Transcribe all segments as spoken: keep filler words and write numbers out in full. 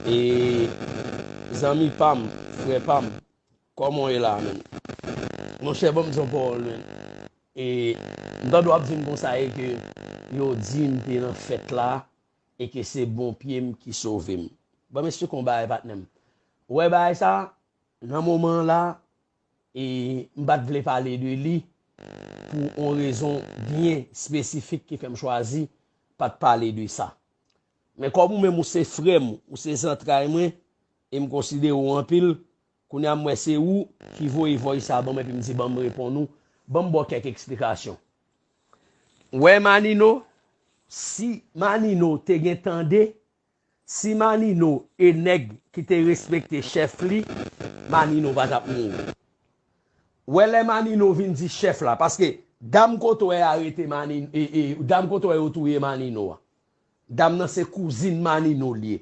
E zanmi pa m, frè pa m, kòman w ye la menm? Monchè, ban m di yon pawòl menm. E m tande w ap di m konsa e ke yo di m te nan fèt la e ke se bon pye m ki sove m. Ban m eksplike w yon bagay, patnè m. Ou wè bagay sa, nan moman an la, e m pa t vle pale de li pou yon rezon byen espesifik ki fè m chwazi pa t pale de sa. Men kòm ou menm ou se frè m, ou se zantray mwen, e m konsidere w anpil, kounye a m wè se ou ki voye voice sa ban m epi m di ban m reponn ou, ban m ba w kèk eksplikasyon. Ou wè Manino, si Manino te gen tande, si Manino e nèg ki te respekte chèf li, Manino pa t ap mouri. Ou wè lè Manino vin di chèf la, paske dam kote w wè arete Manino, e, e, dam kote w wè yo touye Manino a. Dam nan se kouzin Manino l ye.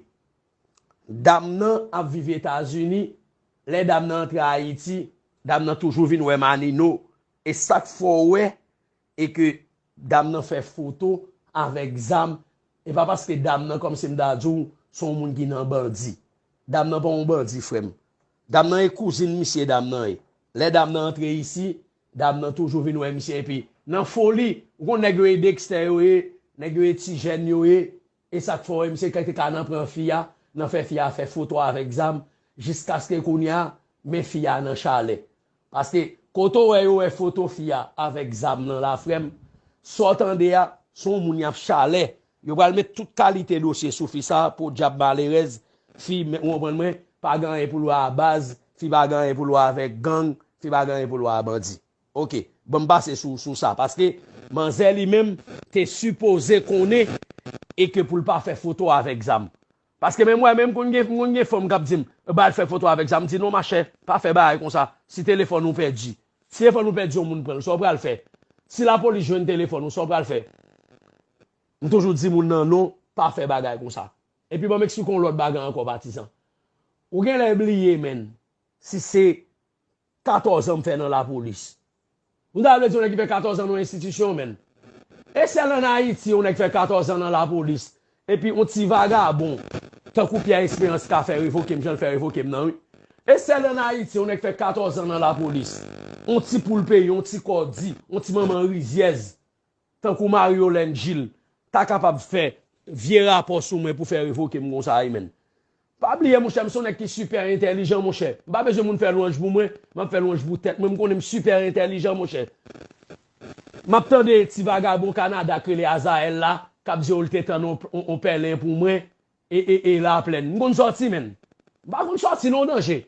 Dam nan ap viv Etazini. Lè dam nan antre Ayiti, dam nan toujou vin wè Manino. E sa k fè w wè e ke dam nan fè foto avèk zam, e pa paske dam nan, kòmsi m ta di w, se yon moun ki nan bandi. Dam nan pa yon bandi, frè m. Dam nan e kouzin misye dam nan ye. Lè dam nan antre isi, dam nan toujou vin wè misye epi nan foli, ou konn nèg yo e Dexter yo ye, nèg yo e Tijèn yo ye, e sa k fè w wè misye ka te ka nan pran fi a, nan fè fi a fè foto avèk zam, jiskaske kounye a, men fi a nan chalè. Paske kote w wè yo wè foto fi a avèk zam nan la, frè m, sa w tande a, se yon moun y ap chalè. Yo pral met tout kalite dosye sou fi sa, podyab malerèz, fi, men, ou konprann mwen, pa gen anyen pou l wè a baz, fi pa gen anyen pou l wè avèk gang, fi pa gen anyen pou l wè a bandi. Oke, ban m pase sou, sou sa, paske manzè li menm te sipoze konnen e ke pou l pa fè foto avèk zam. Paske menm wè, menm konn gen, konn gen fanm k ap di m, ba al fè foto avèk zam, m di non machè, pa fè bagay konsa, si telefòn ou pèdi. Si telefòn ou pèdi, yon moun pran l, sa w pral fè? Si lapolis jwenn telefòn ou, sa w pral fè? M toujou di moun nan non, pa fè bagay konsa. Epi ban m eksplike w yon lòt bagay ankò, patizan. Ou genlè bliye, menn, si se katòz an m fè nan lapolis. M ta vle di yon nèg ki fè katòz an nan yon enstitisyon, menn. E sèl ann Ayiti yon nèg fè katòz an nan lapolis, epi yon ti vagabon tankou Pierre Espérance ka fè revoke m jan l fè revoke m nan, wi. E sèl ann Ayiti yon nèg fè katòz an nan lapolis, yon ti poul peyi, yon ti kòdi, yon ti manman rizyèz, tankou Marie Yolène Gilles, ta kapab fè vye rapò sou mwen pou fè revoke m konsa, wi, menn. Pa bliye, monchè, m se yon nèg ki sipè entèlijan, monchè. M pa bezwen moun fè lwanj pou mwen, m ap fè lwanj pou tèt mwen. M konnen m sipè entèlijan, monchè. M ap tande ti vagabon Kanada k rele Azaèl la, k ap di w li te tann on, on, on pèlen pou mwen, e, e, e Laplèn. M konn sòti, menn. M pa konn sòti, non, danje.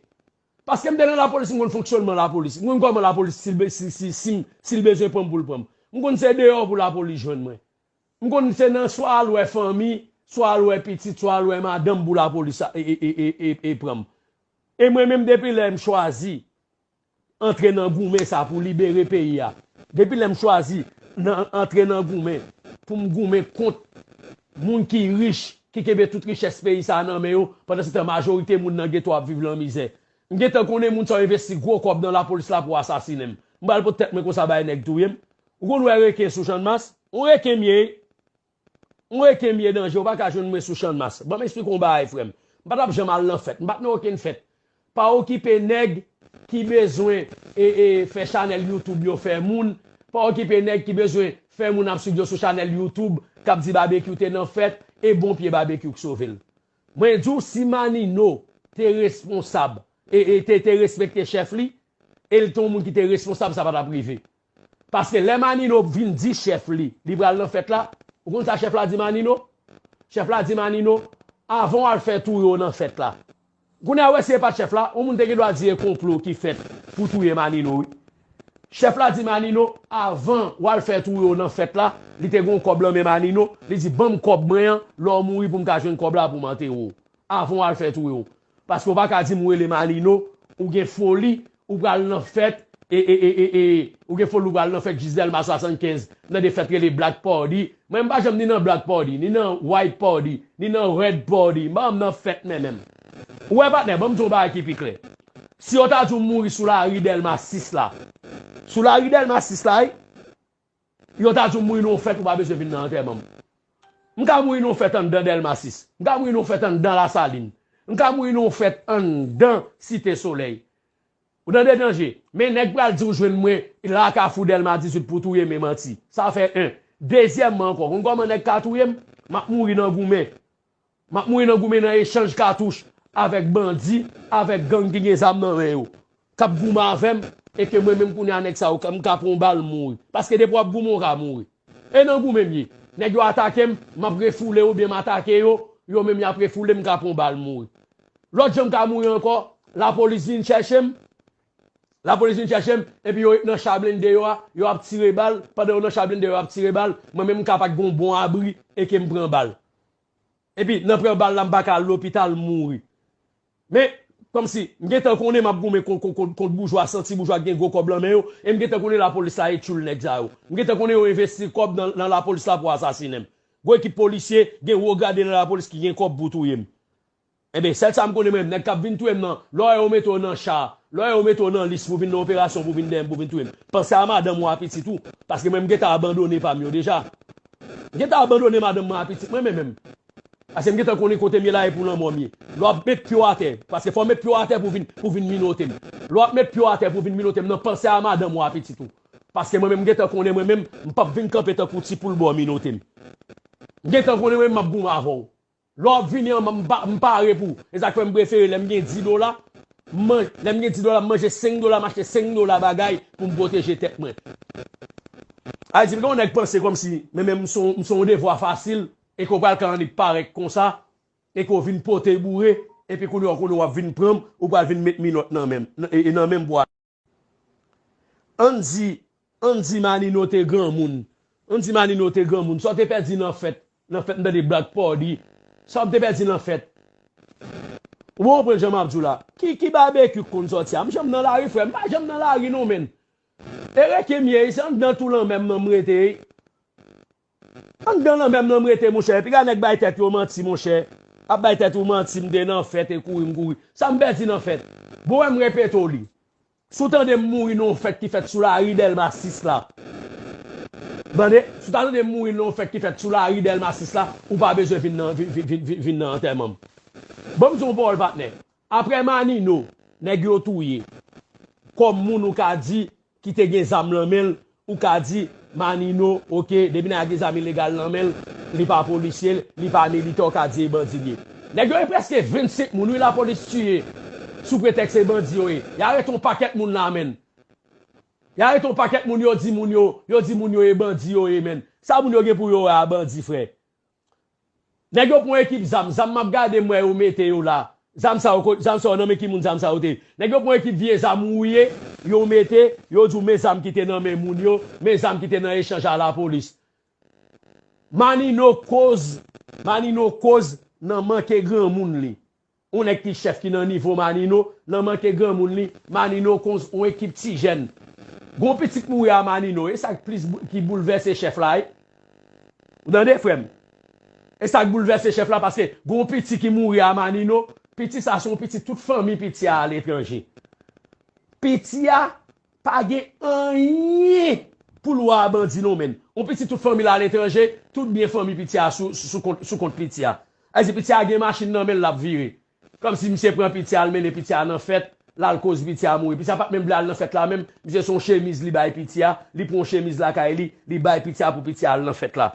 Paske m te nan lapolis, m konn fonksyònman lapolis. M konn kòman lapolis, si l be-, si, si, si, si l bezwen pran m pou l pran m. M konn se deyò pou lapolis jwenn mwen. M konn se nan swa al wè fanmi, swa al wè pitit, swa al wè madanm pou lapolis e, e, e, e, e, e pran m. E mwen menm, depi lè m chwazi antre nan goumen sa pou libere peyi a, depi lè m chwazi nan, antre nan goumen pou m goumen kont moun ki rich, ki kenbe tout richès peyi sa a nan men yo, pandan se tan majorite moun nan geto ap viv lan mizè. M gentan konnen moun sa yo envesti gwo kòb nan lapolis la pou asasinen m. M pral pot tèt mwen konsa bay nèg touye m. Ou konn wè reken sou Channmas? Yon reken m ye. Yon reken m ye, danje, ou pa ka jwenn mwen sou Channmas. Ban m eksplike w yon bagay, frè m. M pa t ap janm al nan fèt. M pa t nan okenn fèt. Pa okipe nèg ki bezwen e, e, fè chanèl YouTube yo fè moun. Pa okipe nèg ki bezwen fè moun ap swiv yo sou chanèl YouTube, k ap di Babekyou te nan fèt, e bon pye Babekyou k sove l. Mwen di w, si Manino te responsab, e, e te, te respekte chèf li, e l te yon moun ki te responsab, sa pa t ap rive. Paske lè Manino vin di chèf li, li pral nan fèt la, ou konn sa chèf la di Manino? Chèf la di Manino, avan w al fè touye w nan fèt la. Kounye a, wè, si e pa t chèf la, yon moun te gen dwa di e konplo ki fèt pou touye Manino, wi. Chèf la di Manino, avan w al fè touye w nan fèt la, li te gen yon kòb lan men Manino, li di, ban m kòb mwen an, lè w mouri pou m ka jwenn kòb la pou m antere w. Avan w al fè touye w. Paske w pa ka di m ou rele Manino, ou gen foli, ou pral nan fèt, e, e, e, e, e, ou gen foli, ou pral nan fèt Jis Dèlma swasannkenz, nan de fèt rele Black Party. Mwen, m pa janm ni nan Black Party, ni nan White Party, ni nan Red Party. M pa janm nan fèt mwen menm. Ou wè, patnè, ban m di w yon bagay ki pi klè. Si yo ta di w m mouri sou lari Dèlma sis la, sou lari Dèlma sis la, wi, yo ta di w m mouri nan yon fèt, ou pa bezwen vin nan antèman m. M ka mouri nan yon fèt anndan Dèlma sis. M ka mouri nan yon fèt anndan Lasalin. M ka mouri nan yon fèt anndan Site Solèy. Ou tande danje? Men nèg pral di w jwenn mwen la Kafou Dèlma dizuit pou touye m, e manti. Sa fè en. Dezyèmman ankò, konn kòman nèg ka touye m? M ap mouri nan goumen. M ap mouri nan goumen nan echanj katouch avèk bandi, avèk gang ki gen zam nan men yo, k ap goumen avè m, e ke mwen menm kounye a nèg sa yo, m ka pran yon bal, m mouri. Paske depi w ap goumen, w ka mouri. E nan goumen m ye. Nèg yo atake m, m ap refoule oubyen m atake yo, yo menm y ap refoule m, m ka pran yon bal, m mouri. Lòt jan m ka mouri ankò, lapolis vin chèche m, lapolis vin chèche m, epi yo nan cha blende yo a, yo ap tire bal, pandan yo nan cha blende yo ap tire bal, mwen menm m ka pa t gen yon bon abri, e ke m pran bal. Epi nan pran bal la, m pa ka al lopital, m mouri. Men, kòmsi, m gentan konnen m ap goumen kont, kont, kont, kont boujwa, santi boujwa gen gwo kòb nan men yo, e m gentan konnen lapolis la e tchoul nèg sa yo. M gentan konnen yo envesti kòb nan, nan lapolis la pou asasinen m. Gwo ekip polisye, gen wo grade nan lapolis ki gen kòb pou touye m. Enben, sèl sa m konnen mwen, nèg k ap vin touye m nan, lè w wè yo mete w nan cha, lè w wè yo mete w nan lis pou vin nan operasyon, pou vin dèyè m, pou vin touye m, panse a madanm ou a pitit ou, paske mwen m gentan abandone pa m yo deja. M gentan abandone madanm mwen a pitit mwen, men menm. Paske m gentan konnen kote m ye la e pou lanmò m ye. Lè w ap met pye w atè, paske fò w met pye w atè pou vin, pou vin minote m. Lè w ap met pye w atè pou vin minote m, nan panse a madanm ou a pitit ou. Paske mwen menm m gentan konnen mwen menm, m p ap vin kanpe tankou ti poul ba w minote m. M gentan konnen mwen menm m ap goumen avè w. Lè w ap vini an, m pa, m pare pou. E sa k fè m prefere lè m gen dis dola, m man-, lè m gen dis dola, m manje senk dola, m achte senk dola bagay pou m pwoteje tèt mwen. Ayiti, m gen yon nèg panse kòmsi, men menm m se yon, m se yon devwa fasil, e ke w pral ka annik parèt konsa, e ke w vin pote boure, epi kounye a, kounye a w ap vin pran m, ou pral vin met minòt nan men m, nan, e, e nan men m pou Ann di, ann di Manino te granmoun. Ann di Manino te granmoun. Sa w te pèdi nan fèt, nan fèt m tande Black Party. Sa w te pèdi nan fèt. Ou konprann jan m ap di w la? Ki, ki babekyou k konn sòti a? M janm nan lari, frè. M pa janm nan lari non, menn. E reke m ye, se anndan tou lanmè m nan m rete. Anndan lanmè m nan m rete, monchè. Piga nèg bay tèt yo manti, monchè. Ap bay tèt ou manti, m te nan fèt e kouri m kouri. Sa m pèdi nan fèt? Bon, wè m repete w li. Si w tande m mouri nan yon fèt ki fèt sou lari Dèlma sis la, tande, si w ta tande m mouri nan yon fèt ki fèt sou lari Dèlma sis la, ou pa bezwen vin nan, vin, vin, vin, vin, vin nan antèman m. Ban m di w yon pawòl, patnè. Aprè Manino, nèg yo touye. Kòm moun ou ka di ki te gen zam nan men l, ou ka di, Manino, oke, depi nèg la gen zam ilegal nan men l, li pa polisye, li pa militè, ou ka di e bandi l ye. Nèg yo e prèske vennsenk moun, wi, lapolis tiye, sou pretèks se bandi yo ye. Y arete yon pakèt moun la, menn. Y arete yon pakèt moun, yo di moun yo, yo di moun yo e bandi yo ye, menn. Sa moun yo gen pou yo wè a bandi, frè? Nèg yo pran ekip zam, zam m ap gade m wè yo mete yo la. Zam sa yo, ko-, zam sa yo nan men ki moun zam sa yo te ye? Nèg yo pran ekip vye zam wouye, yo mete, yo di w men zam ki te nan men moun yo, men zam ki te nan echanj a lapolis. Manino koz, Manino koz nan manke granmoun li. Yon nèg ki chèf ki nan nivo Manino, nan manke granmoun li, Manino koz yon ekip ti jèn. Gon pitit mouri a Manino, e sa k plis bou-, ki boulvèse chèf la, wi. Ou tande, frè m? E sa k boulvèse chèf la, paske gon piti ki mouri a Manino, piti sa se yon piti tout fanmi piti a aletranje. Piti a pa gen anyen pou l wè a bandi non, menn. Yon piti tout fanmi l aletranje, tout byen fanmi piti a sou, sou kont, sou kont piti a. Sa vle di piti a gen machin nan men l, l ap vire. Kòmsi misye pran piti a, al mennen piti a nan fèt, l al koz piti a mouri. Piti a pa t menm vle al nan fèt la menm, misye se yon chemiz li bay piti a, li pran yon chemiz lakay li, li bay piti a pou piti a al nan fèt la.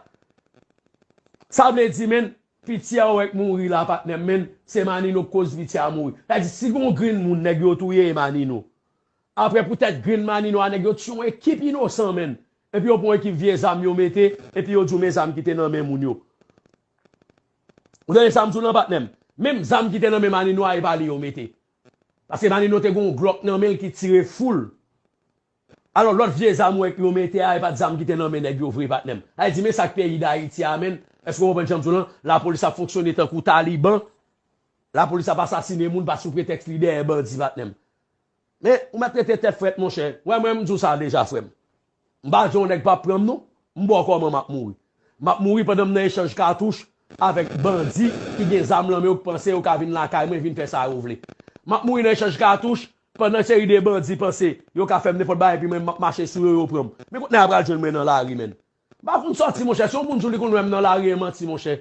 Sa vle di, menn, piti a ou wè k mouri la, patnè m, menn, se Manino k koz piti a mouri. Sa vle di, si gon grenn moun nèg yo touye, e Manino. Aprè poutèt grenn Manino a, nèg yo tiye yon ekip inosan, menn. Epi yo pran yon ekip vye zam yo mete, epi yo di w men zam ki te nan men moun yo. Ou tande sa m di w lan, patnè m? Menm zam ki te nan men Manino a, e pa li yo mete. Paske Manino te gen yon Glock nan men l ki tire full. Alò, lòt vye zam ou wè yo mete a, e pa t zam ki te nan men nèg yo vre, patnè m. Sa vle di, men sa k peyi Dayiti a, menn. Èske w konprann jan m di w lan? Lapolis ap fonksyone tankou Taliban. Lapolis ap asasinen moun pa sou pretèks li dèyè bandi, patnè m. Men, ou mèt rete tèt frèt, monchè. Wè, mwen, m di w sa deja, frè m. M pa di w yon nèg p ap pran m, non. M ba w kòman m ap mouri. M ap mouri pandan m nan echanj katouch avèk bandi ki gen zam lan men yo, k panse yo ka vin lakay mwen, vin fè sa yo vle. M ap mouri nan echanj katouch pandan seri de bandi panse yo ka fè m nenpòt bagay, epi mwen, m ap mache sou yo, yo pran m. Men kot nèg la pral jwenn mwen nan lari, menn? M pa konn sòti, monchè. Si yon moun di w li konn wè m nan lari, e manti, monchè.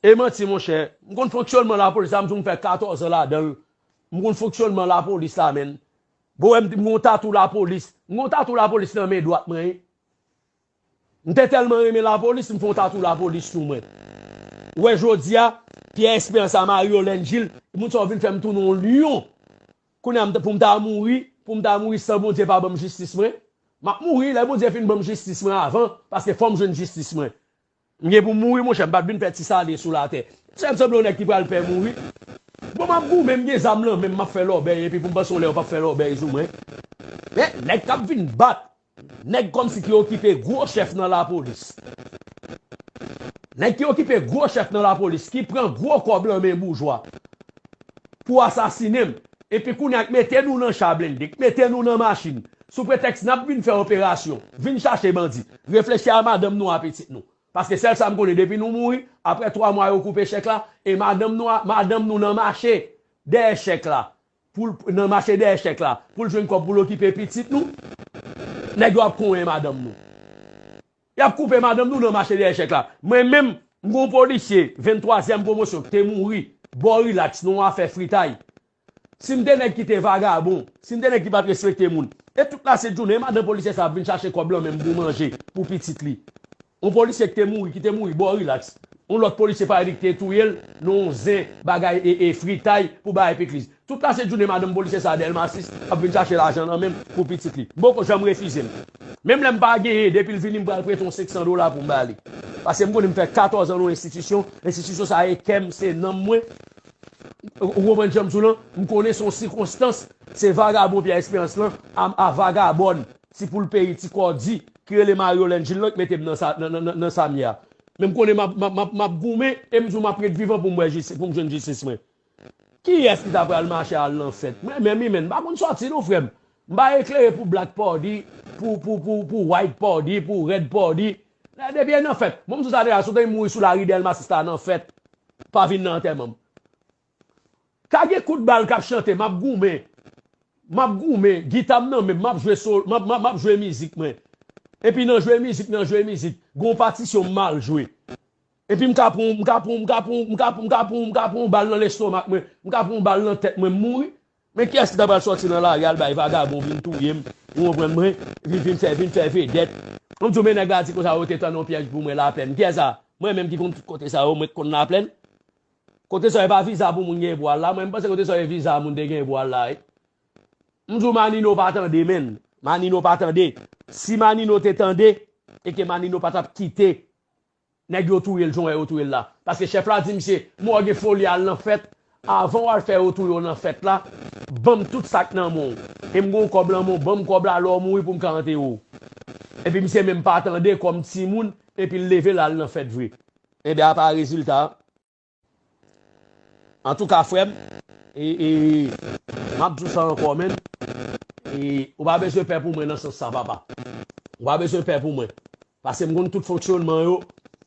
E manti, monchè. M konn fonksyònman lapolis la, m di w m fè katòz an ladan l. M konn fonksyònman lapolis la, menn. Bon, wè m, m gon tatou lapolis. M gon tatou lapolis nan men dwat mwen, wi. M te tèlman renmen lapolis, m fè yon tatou lapolis sou mwen. Ou wè, jodi a, Pierre Espérance a Mario Lène Gilles, moun sa yo vin fè m tounen yon lyon. Kounye a, m t- pou m ta mouri, pou m ta mouri san Bondye pa ban m jistis mwen. M ap mouri, lè Bondye fin ban m jistis mwen avan, paske fò m jwenn jistis mwen. M gen pou m mouri, monchè, m pa t vin fè ti sale sou latè. Fè m sanble yon nèg ki pral pè mouri. Bon, m ap goumen, m gen zam nan men m, m ap fè lòbèy, epi pou m panse yon lè yo p ap fè lòbèy sou mwen. Men, nèg k ap vin bat, nèg kòmsi ki okipe gwo chèf nan lapolis. Nèg ki okipe gwo chèf nan lapolis, ki pran gwo kòb lan men boujwa pou asasinen m. Epi kounye a k mete nou nan cha blende, k mete nou nan machin, sou pretèks n ap vin fè operasyon, vin chache bandi. Reflechi a madanm nou a, pitit nou. Paske sèl sa m konnen, depi nou mouri, apre twa mwa yo koupe chèk la, e madanm nou a, madanm nou nan mache dèyè chèk la, pou l, nan mache dèyè chèk la, pou l jwenn kòb pou l okipe pitit nou, nèg yo ap konyen madanm nou. Y ap koupe madanm nou nan mache dèyè chèk la. Mwen menm, m gon polisye venntwazyèm pwomosyon ki te mouri bò rilaks nan yon afè fritay. Si m te nèg ki te vagabon, si m te nèg ki pa t respekte moun, e tout lasent jounen, e madanm polisye sa ap vin chache kòb lan men m pou manje, pou pitit li. Yon polisye ki te mouri, ki te mouri bò rilaks. Yon lòt polisye parèt li ki te touye l nan yon zen bagay e, e fritay pou bay pitit li. Tout lasent jounen, madanm polisye sa a Dèlma sis ap vin chache lajan nan men m pou pitit li. M poko janm refize l. Menm lè m pa genyen, depi l vini, m pral prete yon senk san dola pou m ba li. Paske m konnen m fè katòz an nan yon enstitisyon, enstitisyon sa a e kè m, se nanm mwen. Ou konprann jan m di w lan? M konnen se yon sikonstans, se vagabon Pierre Espérance lan, a, a vagabòn, ti poul peyi, ti kòdi, ki rele Mario Lène Gilles lan, ki mete m nan sa, nan, nan, nan, nan sa m ye a. Men m konnen m ap, m ap, m ap, m ap goumen, e m di w m ap ret vivan pou m wè jistis, pou m jwenn jistis mwen. Kiyès ki ta pral mache al nan fèt? Mwen menm, wi, men, m pa konn sòti non, frè m. M pa eklere pou black party, pou, pou, pou, pou white party, pou red party. Depi e nan fèt. Bon, m di w sa deja, si w te mouri sou lari Dèlma sis la nan fèt, pa vin nan antèman m. Ka gen kout bal k ap chante, m ap goumen. M ap goumen, gita m nan men m, m ap jwe so, m ap, m ap, m ap jwe mizik mwen. Epi nan jwe mizik, nan jwe mizik, gen yon patisyon m mal jwe. Epi m ka pran, m ka pran, m ka pran, m ka pran, m ka pran, m ka pran yon bal nan lestomak mwen, m ka pran yon bal nan tèt mwen, m mouri. Men kiyès ki ta pral sòti nan lari al bay vagabon vin touye m, ou konprann mwen, vin, vin fè, vin fè vedèt? M di w, men nèg la di konsa yo te tann yon pyèj pou mwen Laplèn. Kiyès sa? Mwen menm ki konn tout kote sa yo, mwen k konn Laplèn. Kote sa yo e pa viza pou moun gen pou al la. Mwen, m panse kote sa yo e viza moun te gen pou al la, wi. M di w Manino pa tande, menn. Manino pa tande. Si Manino te tande, e ke Manino pa t ap kite nèg yo touye l jan w wè yo touye l la. Paske chèf la di misye, mwen w gen foli al nan fèt, avan w al fè yo touye w nan fèt la, ban m tout sa k nan men w. E m gen yon kòb lan men w, ban m kòb la lè w mouri pou m ka antere w. Epi misye menm pa tande kòm timoun, epi l leve l al nan fèt vre. Ebyen, apa rezilta a? Antouka, frè m, e, e, m ap di w sa ankò, menn. E, ou pa bezwen pè pou mwen nan sans sa, papa. Ou pa bezwen pè pou mwen. Paske m konn tout fonksyònman yo,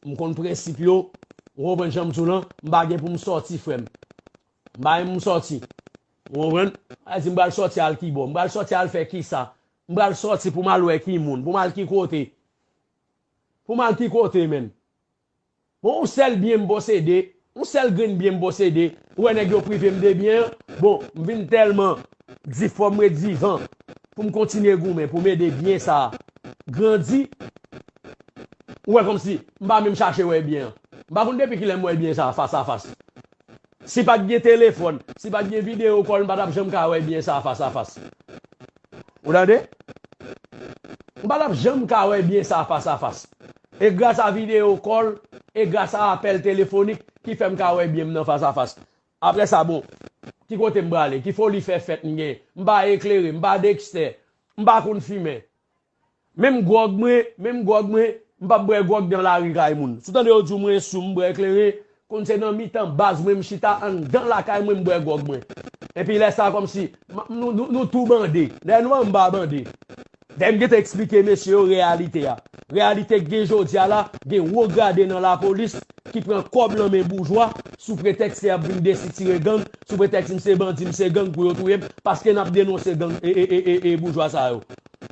m konn prensip yo, ou konprann jan m di w lan, m pa gen pou m sòti, frè m. M pa gen pou m sòti. Ou konprann? Sa di m pral sòti al kibò, m pral sòti al fè kisa? M pral sòti pou m al wè ki moun, pou m al ki kote? Pou m al ki kote, menn? Bon, yon sèl byen m posede, yon sèl grenn byen m posede, ou wè nèg yo prive m de byen an, bon, m vin tèlman di fò m ret vivan pou m kontinye goumen, pou m ede byen sa a grandi. Ou wè kòmsi m pa menm chache wè byen an. M pa konn depi kilè m wè byen sa a fas a fas. Si pa t gen telefòn, si pa t gen videyo kòl, m pa t ap janm ka wè byen sa a fas a fas. Ou tande? M pa t ap janm ka wè byen sa a fas a fas. E gras a videyo kòl, e gras a apèl telefonik ki fè m ka wè byen m nan fas a fas. Apre sa, bon, ki kote m prale? Ki foli fè fèt m gen? M pa eklere, m pa dekstè, m pa konn fimen. Menm gwòg mwen, menm gwòg mwen, m p ap bwè gwòg nan lari kay moun. Si w tande yo di w mwen sou, m bwè kleren, konn se nan mitan baz mwen m chita anndan lakay mwen m bwè gwòg mwen. Epi lè sa kòmsi, m, nou, nou, nou tou bande. Dayè nou pa m pa bande. Dayè m gentan eksplike mesye yo reyalite a. Reyalite k gen jodi a la, gen wo grade nan lapolis ki pran kòb nan men boujwa sou pretèks se y ap vin desitire gang, sou pretèks m se bandi, m se gang pou yo touye m, paske n ap denonse gang e, e, e, e, e boujwa sa yo.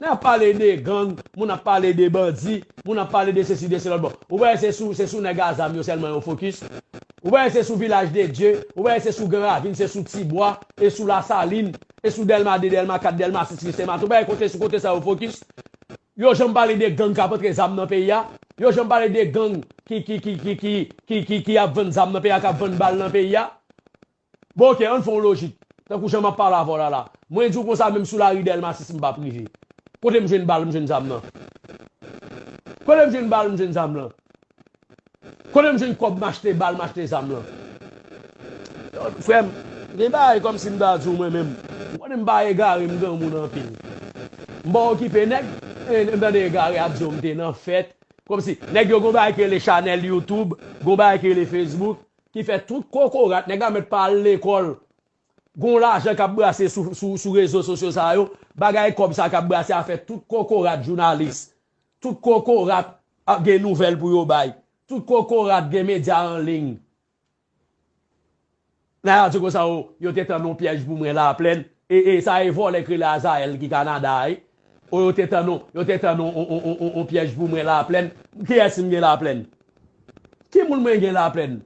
Nèg ap pale de gang, moun ap pale de bandi, moun ap pale de sesi, de se lòt bò. Ou wè se sou, se sou nèg a zam yo sèlman yo fokis. Ou wè se sou Vilaj de Dye, ou wè se sou Gran Ravin, se sou Tibwa, e sou Lasalin, e sou Dèlma de, Dèlma kat, Dèlma sis, Ristemat. Ou wè kote, sou kote sa yo fokis. Yo janm pale de gang k ap antre zam nan peyi a. Yo janm pale de gang ki, ki, ki, ki, ki, ki, ki, ki ap vann zam nan peyi a, k ap vann bal nan peyi a. Bon, oke, ann fè yon lojik. Tankou jan m ap pale avè w la la. Mwen di w konsa, menm sou lari Dèlma sis m p ap rive. Kote m jwenn bal, m jwenn zam nan? Kote m jwenn bal, m jwenn zam lan? Kote m jwenn kòb m achte bal, m achte zam lan? Frè m, gen bagay kòmsi m ta di w mwen menm. M konnen m pa egare, m granmoun anpil. M pa okipe nèg, e, m tande egare ap di w m te nan fèt. Kòmsi, nèg yo gon bagay ki rele chanèl YouTube, gon bagay ki rele Facebook, ki fè tout kokorat, nèg la mèt pa al lekòl. Gon lajan k ap brase sou, sou, sou rezo sosyo sa yo, bagay kòb sa k ap brase a fè tout kokorat jounalis, tout kokorat ap gen nouvèl pou yo bay, tout kokorat gen medya an liy. Nèg la di konsa, o, yo te tann yon pyèj pou mwen Laplèn. E, e sa e vòlè k rele Azayèl ki Kanada a, wi. O, yo te tann yon, yo te tann yon, yon, yon, yon, yon, yon pyèj pou mwen Laplèn. Kiyès m gen Laplèn? Ki moun mwen gen Laplèn?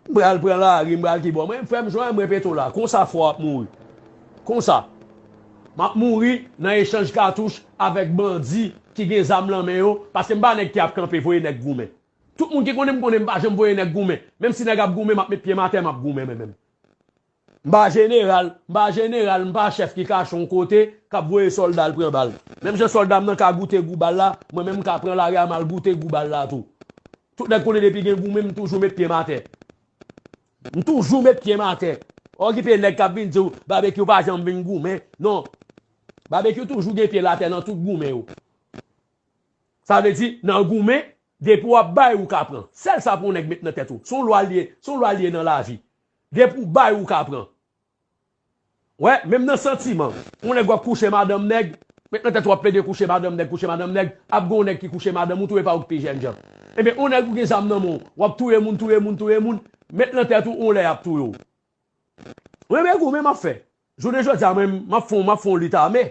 M pral pran lari, m pral ki bò? Mwen, frè m, jwenn mwen Petola. Konsa fò w ap mouri. Konsa. M ap mouri nan echanj katouch avèk bandi ki gen zam nan men yo, paske m pa nèg ki ap kanpe voye nèg goumen. Tout moun ki konnen m konnen m pa janm voye nèg goumen. Menm si nèg ap goumen, m ap met pye m atè, m ap goumen mwen menm. M pa jeneral, m pa jeneral, m pa chèf ki kache yon kote, k ap voye sòlda al pran bal. Menm jan sòlda m nan ka goute gou bal la, mwen menm m ka pran lari a m al goute gou bal la tou. Tout nèg konnen depi gen goumen, m toujou met pye m atè. M toujou met pye m atè. Okipe nèg k ap vin di w, Babekyou pa janm vin goumen. Non. Babekyou toujou gen pye l atè nan tout goumen yo. Sa vle di, nan goumen, depi w ap bay, ou ka pran. Sèl sa pou yon nèg met nan tèt ou. Se yon lwa l ye, se yon lwa l ye nan lavi. Depi w bay, ou ka pran. Wè, menm nan santiman, yon nèg w ap kouche madanm nèg, met nan tèt ou w ap plede kouche madanm nèg, kouche madanm nèg, ap gen yon nèg ki kouche madanm ou tou, e pa ou k pi jènjan. Ebyen, yon nèg ou gen zam nan men w, w ap touye moun, touye moun, touye moun, met nan tèt ou yon lè y ap touye w. Mwen renmen goumen m ap fè. Jounen jodi a, mwen, m ap fè, m ap fè yon lit ame.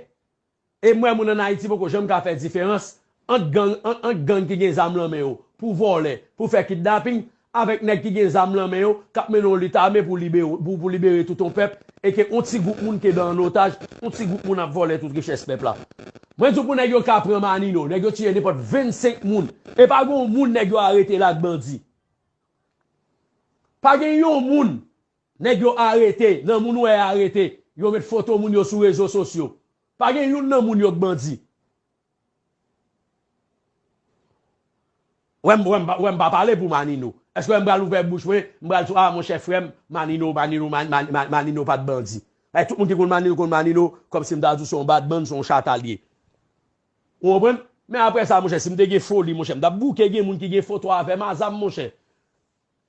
E m wè moun ann Ayiti poko janm ka fè diferans ant gang, ant, ant gang ki gen zam nan men yo pou vòlè, pou fè kidnaping, avèk nèg ki gen zam nan men yo, k ap mennen yon lit ame pou libere, pou, pou libere tout yon pèp, e ke yon ti gwoup moun kenbe an otaj, yon ti gwoup moun ap vòlè tout richès pèp la. Mwen di w pou nèg yo ka pran Manino, nèg yo tiye nenpòt vennsenk moun, e pa gen yon moun nèg yo arete la ak bandi. Pa gen yon moun nèg yo arete, nan moun ou wè arete, yo met foto moun yo sou rezo sosyo. Pa gen youn nan moun yo k bandi. Wè m, wè m, pa- wè m pa pale pou Manino. Èske wè m pral ouvè bouch mwen, m pral di, a, monchè, frè m, Manino, Manino, Man- Man- Man- Manino pa t bandi. Ay, tout moun ki konn Manino, konn Manino, kòmsi m ta di w se yon badbann, se yon chata l ye. Ou konprann? Men apre sa, monchè, si m te gen foli, monchè, m t ap bouke gen moun ki gen foto avè m a zam, monchè.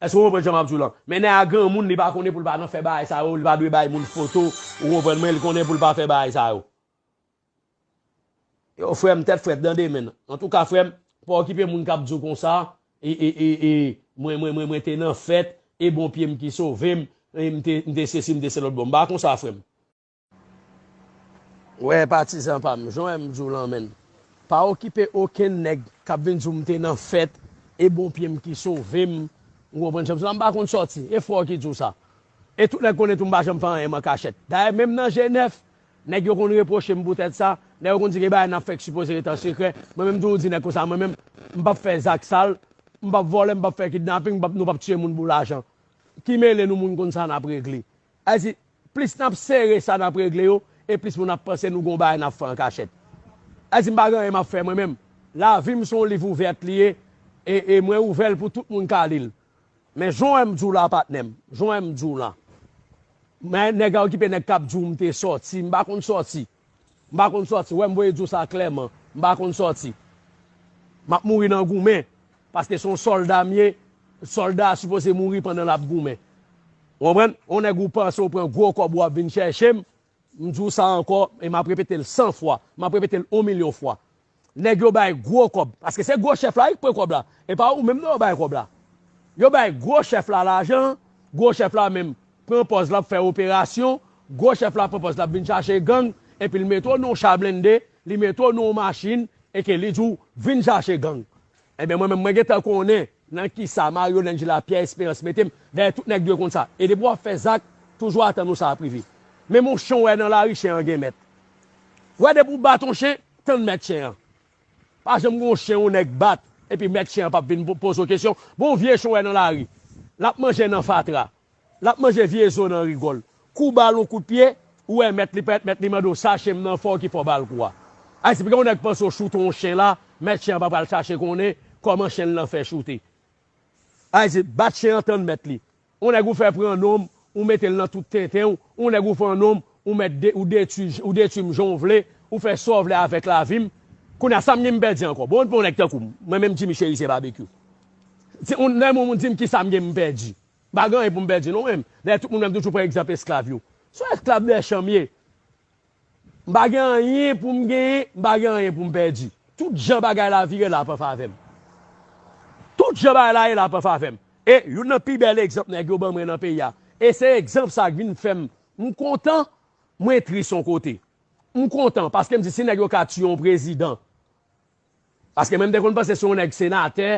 Èske w konprann jan m ap di w lan? Men nèg a granmoun, li pa konnen pou l pa nan fè bagay sa yo, li pa dwe bay moun foto, ou konprann mwen, li konnen pou l pa fè bagay sa yo. Yo, frè m, tèt frèt, tande men. Antouka, frè m, pa okipe moun k ap di w konsa, e, e, e, e, mwen, mwen, mwen, mwen te nan fèt, e bon pye m ki sove m, e m te, m te sesi, m te se lòt bò. M pa konsa, frè m. Wè, patizan pa m, jan w wè m di w lan, menn. Pa okipe okenn nèg k ap vin di w m te nan fèt, e bon pye m ki sove m. Ou konprann sa m di w lan, m pa konn sòti. E frè w ki di w sa. E tout nèg konnen tou m pa janm fè anyen m an kachèt. Dayè, menm nan Jenèf, nèg yo konn repwoche m poutèt sa. Nèg yo konn di gen bagay n ap fè k sipoze ret an sekrè. Mwen menm, m toujou di nèg konsa, mwen menm, m p ap fè zak sal, m p ap vòlè, m p ap fè kidnaping, m p ap, nou p ap tiye moun pou lajan. Ki mele nou, moun konn sa n ap regle. Sa vle di, plis n ap sere sa n ap regle yo, e plis moun ap panse nou gon bagay n ap fè an kachèt. Sa vle di, m pa gen anyen m ap fè mwen menm. Lavi m se yon liv ouvèt li ye, e, e mwen ouvè l pou tout moun ka li l. Men jan w wè m di w la, patnè m, jan w wè m di w la. Men nèg la okipe nèg k ap di w m te sòti, m pa konn sòti. M pa konn sòti. Wè, m voye di w sa klèman. M pa konn sòti. M ap mouri nan goumen. Paske se yon sòlda m ye. Sòlda a sipoze mouri pandan l ap goumen. Ou konprann? Yon nèg ou panse w pran gwo kòb w ap vin chèche m. M di w sa ankò, e m ap repete l san fwa. M ap repete l yon milyon fwa. Nèg yo bay gwo kòb. Paske se gwo chèf la wi k pran kòb la. E pa ou menm non yo bay kòb la. Yo bay gwo chèf la lajan, gwo chèf la menm pran pòz l ap fè operasyon, gwo chèf la pran pòz l ap vin chache gang, epi l mete w nan yon cha blende, li mete w nan yon machin, e ke li di w, "Vin chache gang." Ebyen, mwen menm, mwen gentan konnen nan kisa Mario Langela, Pierre Espérance mete m, dayè tout nèg dwe konn sa. E depi w ap fè zak, toujou atann ou sa ap rive. Menm yon chen w wè nan lari, chen an gen mèt. W wè depi w bat yon chen, tann mèt chen an. Pa janm gen yon chen yon nèg bat, epi mèt chen an p ap vin po-, poze w kesyon. Bon, vye chen w wè nan lari, l ap manje nan fatra, l ap manje vye zo nan rigòl. Kou ba l yon kout pye, ou wè mèt li parèt, mèt li mande w sa chen m nan fè w ki fè w ba l kou a. Ayiti, pou gen yon nèg panse w choute yon chen la, mèt chen an pa pral chache konnen kòman chen l lan fè choute. Ayiti, bat chen an tann mèt li. Yon nèg ou fè pran non m, ou mete l nan tout tenten w, yon nèg ou fè non m, ou mèt de-, ou detwi, ou detwi m jan w vle, ou fè sa w vle avèk lavi m. Kounye a, sa m gen m pèdi ankò? Bon, pou yon nèg tankou m, mwen menm Jimmy Chérizier Barbecue. Si yon, lè yon moun di m kisa m gen m pèdi. M pa gen anyen pou m pèdi non menm. Dayè tout moun menm toujou pran egzanp esklav yo. Se yon esklav dèchanm ye. M pa gen anyen pou m genyen, m pa gen anyen pou m pèdi. Tout jan bagay la vire la ap an favè m. Tout jan bagay la ye la ap an favè m. E youn nan pi bèl egzanp nèg yo ban mwen nan peyi a. E se egzanp sa k vin fè m, m kontan, mwen tris yon kote. M kontan, paske m di si nèg yo ka tiye yon prezidan, paske mwen m te konn panse si yon nèg senatè,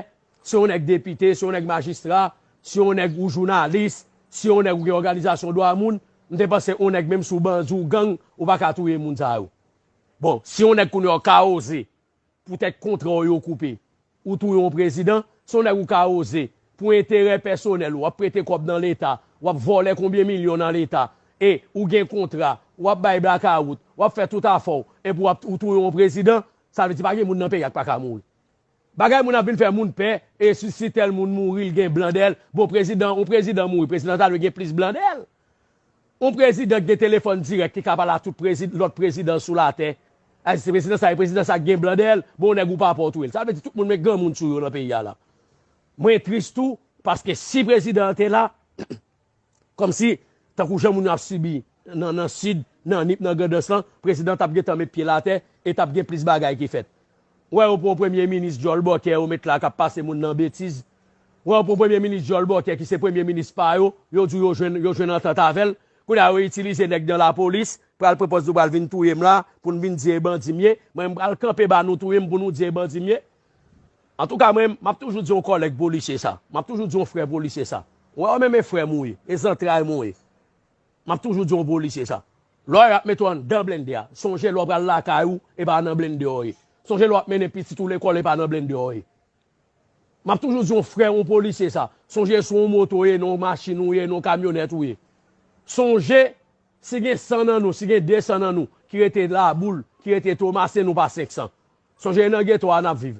si yon nèg depite, si yon nèg majistra, si yon nèg ou jounalis, si yon nèg ou gen òganizasyon dwa moun, m te panse yon nèg menm si w bandi ou gang, ou pa ka touye moun sa yo. Bon, si yon nèg kounye a w ka oze, poutèt kontra w yo koupe, ou touye yon prezidan, si yon nèg ou ka oze, pou enterè pèsonèl ou, w ap prete kòb nan Leta, w ap vòlè konbyen milyon nan Leta, e ou gen kontra, w ap bay blakawout, w ap fè tout afè w, epi w ap, ou touye yon prezidan, sa vle di pa gen moun nan peyi a k pa ka mouri. Bagay moun ap vin fè moun pè, e si, si tèl moun mouri, l gen blan dèyè l. Bon, prezidan, yon prezidan mouri, prezidan ta dwe gen plis blan dèyè l. Yon prezidan ki gen telefòn dirèk, ki ka pale a tout prezi-, lòt prezidan sou latè. Ay, se prezidan sa, e prezidan sa gen blan dèyè l, bon, nèg ou pa pè w touye l. Sa vle di tout moun met granmoun sou yo nan peyi a la. Mwen tris tou, paske si prezidan an te la, kòmsi, tankou jan moun yo ap sibi nan, nan Sid, nan Nip, nan Grandans lan, prezidan t ap gentan met pye l atè e t ap gen plis bagay ki fèt. Ou wè yo pran yon premye minis djòl bòkè yo met la k ap pase moun nan betiz. Ou wè yo pran yon premye minis djòl bòkè ki se premye minis pa yo, yo di yo jwenn, yo jwenn antant avè l. Kounye a yo itilize nèg nan lapolis, pral pran pòz nou pral vin touye m la, pou n vin di e bandi m ye. Mwen m pral kanpe ba nou touye m pou nou di e bandi m ye. Antouka, mwen, m ap toujou di yon kòlèg polisye sa. M ap toujou di yon frè polisye sa. Ou wè, ou menm e frè m ou ye, e zantray m ou ye. M ap toujou di yon polisye sa. Lè w ap mete w anndan blende a, sonje lè w pral lakay ou, e pa nan blende w ye. Sonje lè w ap mennen pitit ou lekòl, e pa nan blende w ye. M ap toujou di yon frè, yon polisye sa. Sonje si w yon moto w ye, nan yon machin ou ye, nan yon kamyonèt ou ye. Sonje, si gen san nan nou, si gen de san nan nou ki rete Laboul, ki rete Tomasen, nou pa senk san. Sonje e nan geto a n ap viv.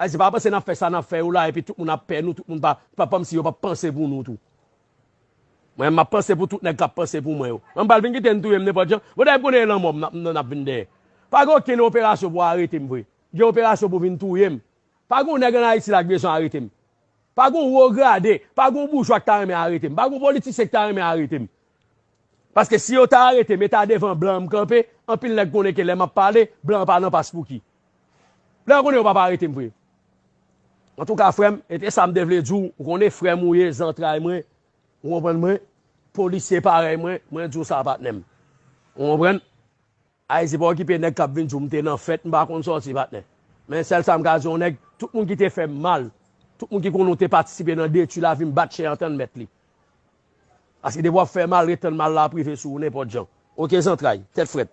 Ayiti, pa panse n ap fè sa n ap fè yo la, epi tout moun ap pè nou, tout moun pa, pa kòmsi yo p ap panse pou nou tou. Mwen, m ap panse pou tout nèg k ap panse pou mwen yo. Mwen, m pral vin kite n touye m nenpòt jan. Bon, dayè, m konnen e lanmò m n ap, n ap vin dèyè. Pa gen okenn operasyon pou arete m vre. Gen operasyon pou vin touye m. Pa gen yon nèg ann Ayiti la k bezwen arete m. Pa gen yon wo grade, pa gen yon boujwa k ta renmen arete m. Pa gen yon politisyen k ta renmen arete m. Paske si yo ta arete m, e ta devan blan m kanpe, anpil nèg konnen ke lè m ap pale, blan an pa nan pas Pouki. Lè yo konnen yo p ap arete m vre. Antouka, frè m, e te sa m te vle di w, ou konnen frè m ou ye, zantray mwen, ou konprann mwen, polisye parèy mwen, mwen di w sa, patnè m. Ou konprann? Ayiti pa okipe nèg k ap vin di w m te nan fèt, m pa konn sòti, patnè. Men sèl sa m ka di yon nèg, tout moun ki te fè m mal, tout moun ki konnen w te patisipe nan detwi lavi m, bat chen an tann mèt li. Paske depi w ap fè mal, ret tann mal la ap rive sou ou nenpòt jan. Oke, zantray, tèt frèt.